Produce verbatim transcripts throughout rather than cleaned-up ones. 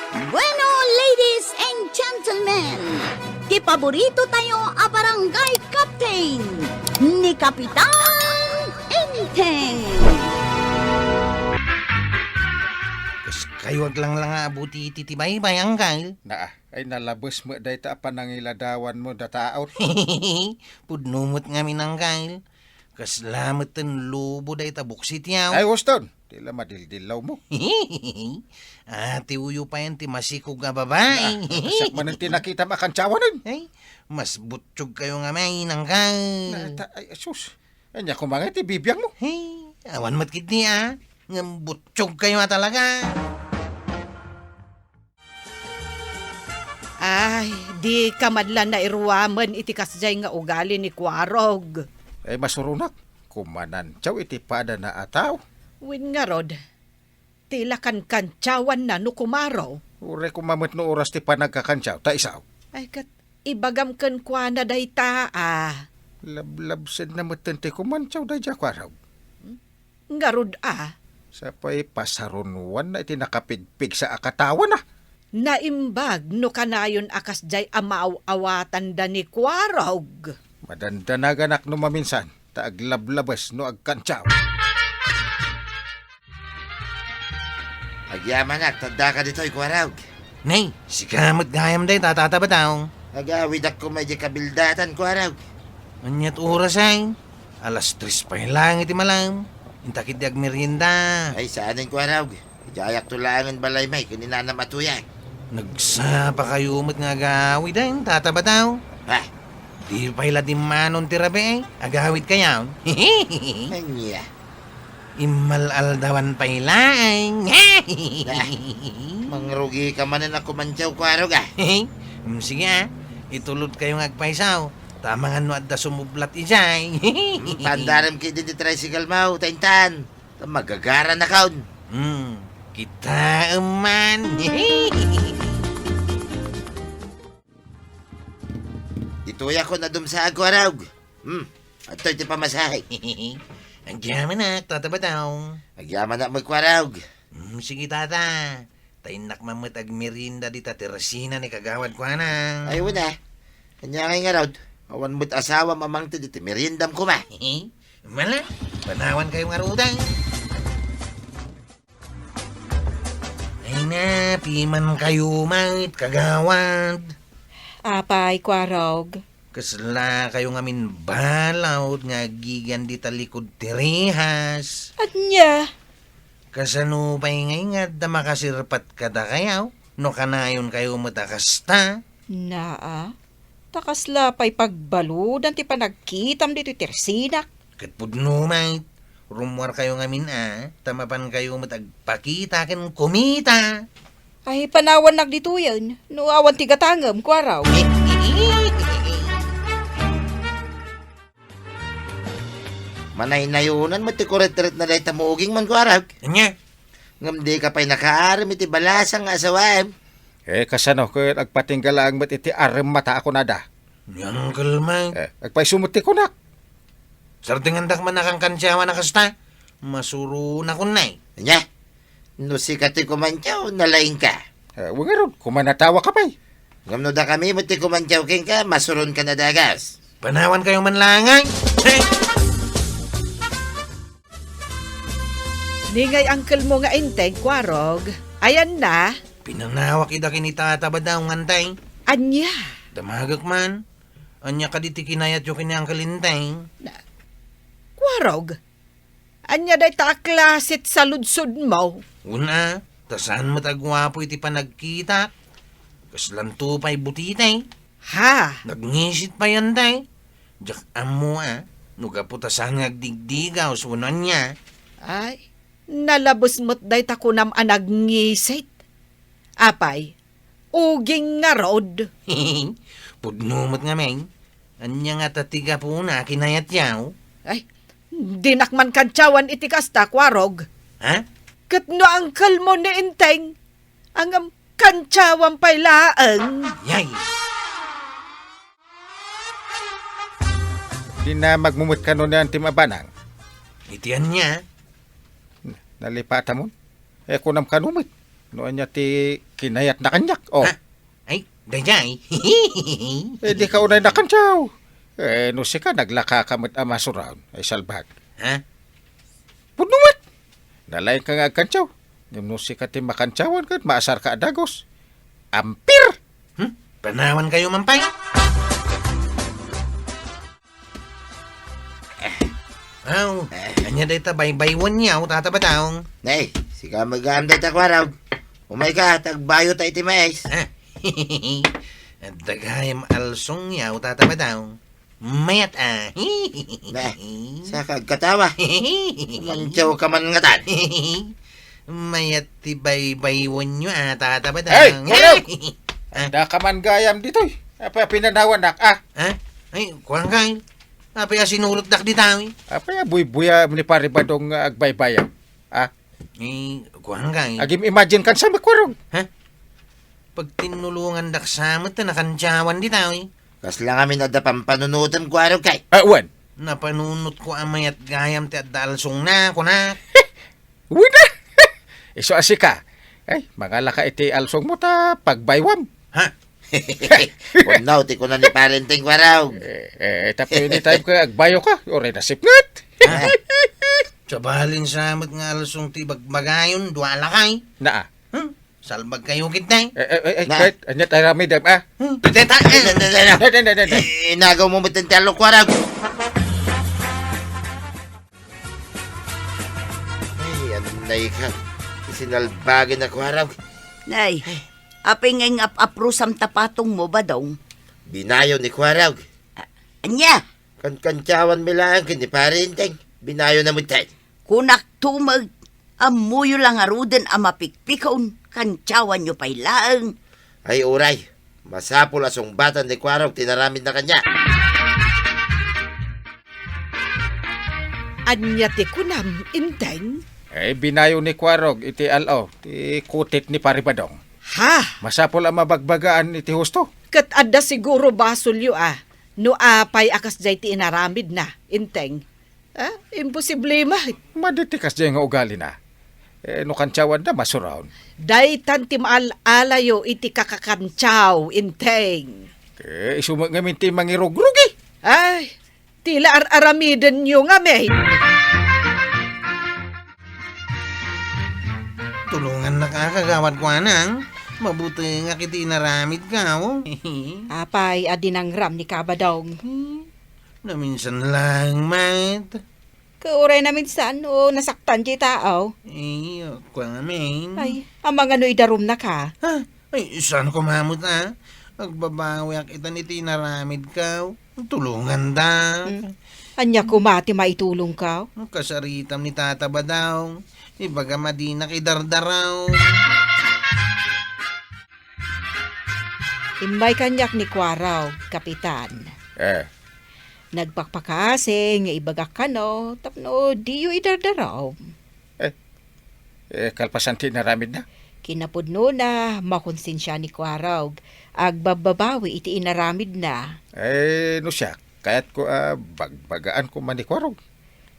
Bueno, ladies and gentlemen, ti paborito tayo a barangay captain, ni Kapitan Enteng. Kas kayo aglanglanga a buti iti ti baybay, Anggal. Naa, ay nalabes met dayta a panangiladawanmo da tao. Pudno met ngamin, Anggal. Kasla met ten lobo dayta buksit yaw. Ay, Houston, ti la madildillawmo. Atiyo payen ti masikog a babai. Na, siak manen ti nakitam a kantsawanen. Ay, mas butchog kayo ngamin, Anggal. Na, ta, ay, sus. Anya koma nga ti bibiangmo? Hey, awan met kitdi, a. Ngem butchog kayo a talaga. Ay, dika man la nairuamen iti kasdiay nga ugali ni Kuarog. Ay, masuronak. Kumanantsaw iti padana a tao. Wen ngarud, ti la kankantsawanna no kumaro. Uray koma met no oras ti panagkakantsaw, ta isaw. Ay, ket ibagam kenkuana dayta, a. Lablabsenna metten ti kumantsaw daydiay a Kuarog. Ngarud a. Sapay pasarunoanna iti nakapigpigsa a katawana. Naimbag no kanayon a kasdiay a maaw-awatanda ni Kuarog. Madandanaganak no maminsan, ta aglablabes no agkantsaw. Agyamanak, ta addaka ditoy, Kuarog. Nay, sika met gayam dayta, Tata Bataw. Agawidak koma idiay kabildatan, Kuarog. Aniat oras ay? Alas tres pay laeng iti malam. Inta ketdi agmerienda. Ay, saanen, Kuarog. Idiayakto laengen balay may ken ni nanam a tuyak. Nagsapa kayo met nga agawid ay, Tata Bataw. Ha? Di pay la dimmanon ti rabii ay. Agawid kayo. Ania? Immal-aldawan pay laeng. Ah, mangrugika manen a kumantsaw, Kuarog, a. Mm, sige, a. Itulod kayo nga agpaysaw. Ta amangan no adda sumublat idiay. Mm, paandarem ketdi ti tricycle mo, ta intan. Ta magagaranakon. Mm, kitaem man. Ditoyak a dumsaag, Kuarog. Hmm, adtoy ti pamasahe. Agyamanak, Tata Bataw. Agyamanak met, Kuarog. Hmm, sige, Tata. Ta innak man met agmerienda dita tersina ni kagawad kuana. Ay, wen a. Ania ngay ngarud? Awan met asawam a mangted iti meriendam koma. Mala, panawan kayo ngarud ay. Ay na, piman kayo met, kagawad. Apay, Kuarog? Kasla kayo ngamin balaod nga agigan dita likud ti rihas. Ania? Kasano pay ngay nga adda makasirpat kadakayo no kanayon kayo met a kasta? Naa, ta kasla pay pagbaludan ti panagkitam ditoy tersinak. Ket pudno met, rummuar kayo ngamin a, ta mapan kayo met agpakita ken kumita. Ay, panawannak ditoyen, no awan ti gatangem, Kuarog. Manaynayonan met ti kuretretna dayta mugingmo, Kuarog. Ania? Ngem dika pay nakaarem iti balasang nga asawaem. Eh, kasano ket agpatingga laeng met iti aremmata a kunada? Ni Uncle Mike. Eh, agpayso met ti kunak. Sardengandak man a kankantsawan a kasta. Masuronakon, nay. Ania? No sika ti kumantsaw, nalaingka. Eh, wen ngarud, kumanatawaka pay. Ngem no dakami met ti kumantsaw kenka, masuronka a dagas. Panawan kayo man laeng ay. Hey! Ni ngay uncle mo nga Enteng, Kuarog. Ayanna? Pinanawak ida ken ni Tata Badaw nga Enteng. Ania? Damagek man. Ania kadi ti kinayatyo ken ni Uncle Enteng? Na, Kuarog, ania dayta a klase ti saludsodmo? Wen a, ta saan met a guapo iti panagkitak. Kaslanto pay butiti. Ha? Nagngisit pay Enteng. Diak ammo a, no gapu ta saan nga agdigdigaw wenno ania. Ay, nalabes met dayta kunam a nagngisit. Apay, uging ngarud. Pudno met ngamin. Ania ngata ti gapuna a kinayatyo? Ay, dinak man kantsawan iti kasta, Kuarog. Ha? Ket no uncle mo ni Enteng, ngem kantsawan pay laeng. Yay! Dinamagmo met kano ni Auntie Mabanang? Iti ania? Nalipatamon? Eh, kunam kano met? No ania ti kinayatna kaniak? Oh. Ha? Ay, daydiay. Eh, di ka unay nakantiaw. Eh, no sika, naglaka ka met a masuron. Ay, salbag. Ha? Pudno met. Nalaing ka nga agkantiaw. Ngem no sika ti makantiawan ket maasar ka a dagus. Ampir! Hmm? Panawan kayo man pay. Aw, ania dayta baybaywanyo, Tata Badong? Nay, sika met gayam dayta kuarog. Umayka, ta agbayo ta iti mais. Ah, adda gayam alsongyo, Tata Badong. Mayat, ah. Nay, saka agkatawa. Mantiaw ka man ngatan. Mayat ti baybaywanyo, ah, Tata Badong. Hey, kuarog! Ah. Adda ka man gayam ditoy. Apay a pinanawanak, ah? Ah? Ay, kuan kay. Apay a sinurotdak dita, eh? Apay a buybuya ni Pare Badong nga agbaybayam? Ah? Eh, kuan kay. Agim-imagine kan sa kuarog. Ha? Pagtinnulongandak sa met ta nakantiawan dita, eh. Kasla ngamin adda pampanunotem, kuarog kay. Ah, wen. Napanunotko a mayat gayam ti adda alsongna, kunak. Wen a! Isu a sika. Ay, mangala ka iti alsongmo ta pagbaywam. Ha? Pudno ti kuna ni Pare Enteng, kuarog. Eh, eh, tapno anytime ka agbayo ka, uray nasipnget. Ha? Sabali sa met nga alsong ti bagbagayon, dua lakay. Naa. Hmm? Salbag kayo, kitay. Eh, eh, eh, eh, Na. Kurt, ania ti aramidem, ah? Hmm? Teta, eh, Dali, dali, dali. Dali, dali, dali. Eh, inagaw mo met ti alok, kuarog. Ay, anay ka. Isinalbagi na, kuarog. Nay, apay nga ing-ap-aprusam ta patongmo, Badong? Binayo ni kuarog. A-, ania? Kankantiawan mi laeng ken ni Pare Enteng. Binayo na met tay. Kunak tumeg, ammoyo la ngaruden a mapikpikaw, kantiawanyo pay laeng. Ay, uray. Masapul a sungbatan ni kuarog ti inaramidna kaniak. Ania ti kunam, Enteng? Eh, binayo ni kuarog iti al-o, ti kutit ni Pare Badong. Ha? Masapul a mabagbagaan iti husto. Ket adda siguro basolyo a no apay a kasdiay ti inaramidna, Enteng. Ah, imposible met. Madi ti kasdiay nga ugalina. Eh, no kantiawanda, masuron. Daytan ti maal-alayo iti kakakantiaw, Enteng. Eh, isu met ngamin ti mangirugrugi. Ay, ti la ar-aramidenyo ngamin. Tulongannaka, kagawad kuanang. Mabutengak iti inaramidko. Apay a dinangram ni Kabadong? Hmm. Naminsan laeng met. Ket uray naminsan, o nasaktan ti tao? Eh, kuan ngamin. Ay, amangan no idarumnaka? Ha? Ay, saan ko mamut, a? Agbabawiak itan iti inaramidko. Tulonganda. Hmm. Ania koma ti maitulongko? Kasaritam ni Tata Badong. Ibagam a dinak idardaraw. Immay kaniak ni Kuarog, Kapitan. Eh. Nagpakpakaasi nga ibagak kano tapno diyo idardaraw. Eh, eh, kalpasan ti inaramidna? Kinapudnona, makonsensia ni Kuarog. Agbabbabawi iti inaramidna. Eh, no siak, kayatko a bagbagaanko man ni Kuarog.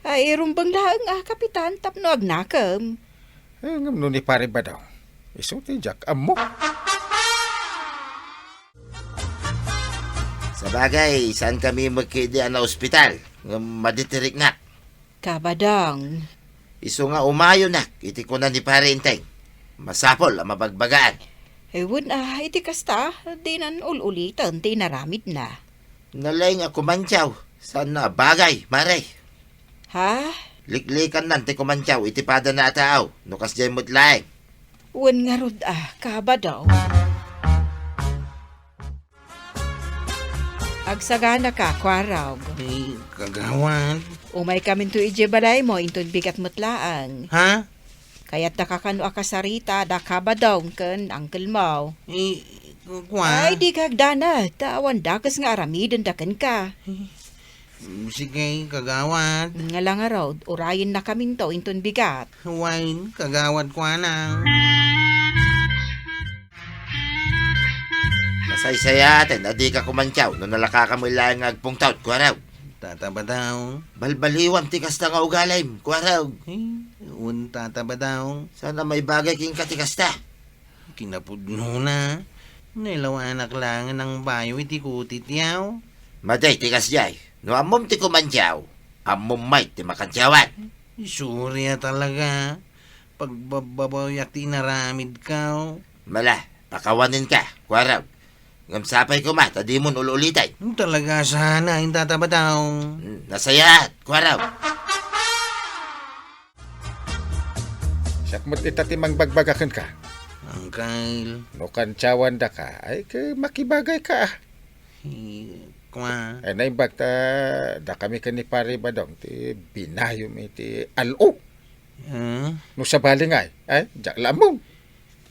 Ay, rumbeng laeng a, Kapitan, tapno agnakem. Eh, ngem no ni Pare Badong, isu ti diak ammo. Sabagay, saan kami met ketdi a naospital, ngem madi ti riknak. Kabadong. Isu nga umayonak iti kuna ni Pare Enteng. Masapul a mabagbagaan. Eh, wen a, iti kasta, dinan ul-uliten ti inaramidna. Nalaing a kumantiaw, saan a bagay, Mare? Ha? Liklikannan ti kumantiaw iti padana a tao, no kasdiay met laeng. Wen ngarud a, Kabadong. Agsaganaka, Kuarog. Eh, kagawad. Umaykaminto idiay balaymo, inton bigat met laeng. Ha? Kayatdaka kano a kasarita da Kabadong ken uncle mo. Eh, kuan? Ay, dika agdanag, ta awan dakes nga aramidenda kenka. Eh, sige, kagawad. Nga la ngarud, urayennakaminto inton bigat. Wen, kagawad kuana. Masaysayaten a dika kumantiaw no nalakaka met laeng nga agpungtot, Kuarog. Tata Badong. Balbaliwam ti kasta nga ugalim, Kuarog. Eh, wen, Tata Badong. Saan a maibagay kenka ti kasta. Kinapudnona, nailawanak laeng nangbayo iti kutitiaw. Madi ti kasdiay, no ammom ti kumantiaw, ammom met ti makantiawan. Sorry a talaga. Pagbabbabawiak ti inaramidko. Mala, pakawanenka, Kuarog. Ngem sapay koma ta dimon ul-uliten. Talaga sana, intata Badong. Hmm, nasayaat, Kuarog. Siak met ita ti mangbagbaga kenka. Uncle. No kantiawandaka, ay, ke-, makibagayka, ah. Hi, kua. Ay, naimbag ta, dakami ken ni Pare Badong ti binayom iti al-o. Ah? No sabali ngay, ay, diak la ammom.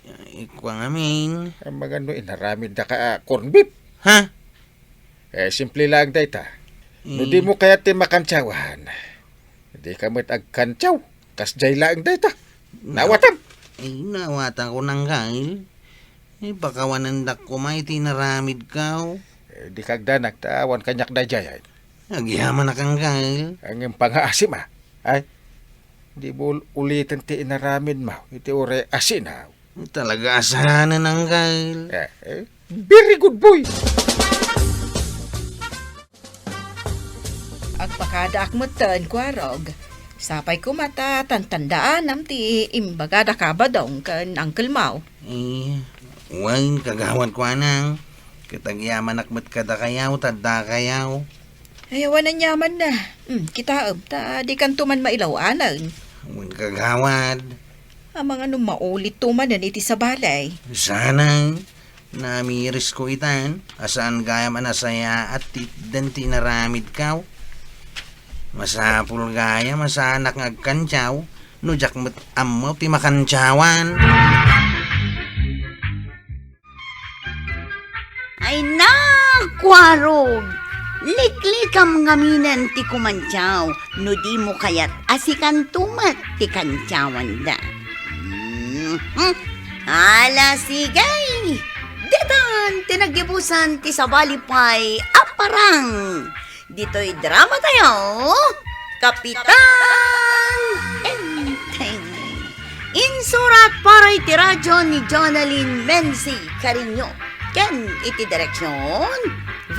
Ay, kua ngamin. Ay, magano inaramiddaka a corn beef? Ha? Eh, simple laeng dayta. No Eh. dimo kayat ti makantiawan, dika met agkantiaw. Kasdiay laeng dayta. Na-, Naawatam. Eh, naawatanko, Uncle. Eh, pakawanendak koma iti inaramidko. Eh, dika agdanag ta awan kaniak daydiay, ay. Agyamanak, Uncle. Ngem pangaasim, ah. Ay, dimo ul-, uliten ti inaramidmo iti uray asina. Talaga a saanen, Uncle. Eh, eh, very good boy. Agpakadaak metten, Kuarog. Sapay koma ta tantandaanam ti imbagada ka Badong ken Uncle Mau. Eh, wen, kagawad, kuanang. Ket agyamanak met kadakayo, ta addakayo. Ay, awan aniamanna. Hmm, kitaem, ta dikanto man mailaw-anen. Wen, kagawad. Amangan no maulitto manen iti sabali. Sana, namirisko itan, a saan gayam a nasayaat ti itdan ti inaramidko. Masapul gayam a saanak nga agkantiaw, no diak met ammo ti makantiawan. Ay, nakuarog! Liklikam ngaminen ti kumantiaw no dimo kayat a sikanto met ti kantiawanda. Mhm. Ala, sige! Ditan ti naggibusan ti sabali pay a parang. Ditoy drama tayo, Kapitan Enteng. Insurat para iti radyo ni Jonalyn Menzi Cariño ken iti direksyon,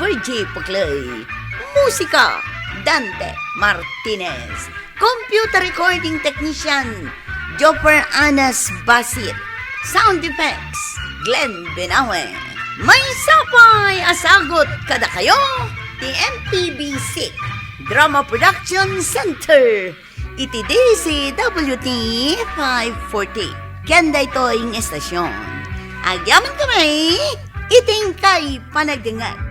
Virgie Puclay. Musika, Dante Martinez. Computer recording technician, Jopper Anas Basit. Sound effects, Glenn Benawe. Maysa pay a sagut kadakayo ti M P B C Drama Production Center iti D Z W T five forty. Ken daytoy nga estasyon, agyamankami iti inkay panagdengngeg.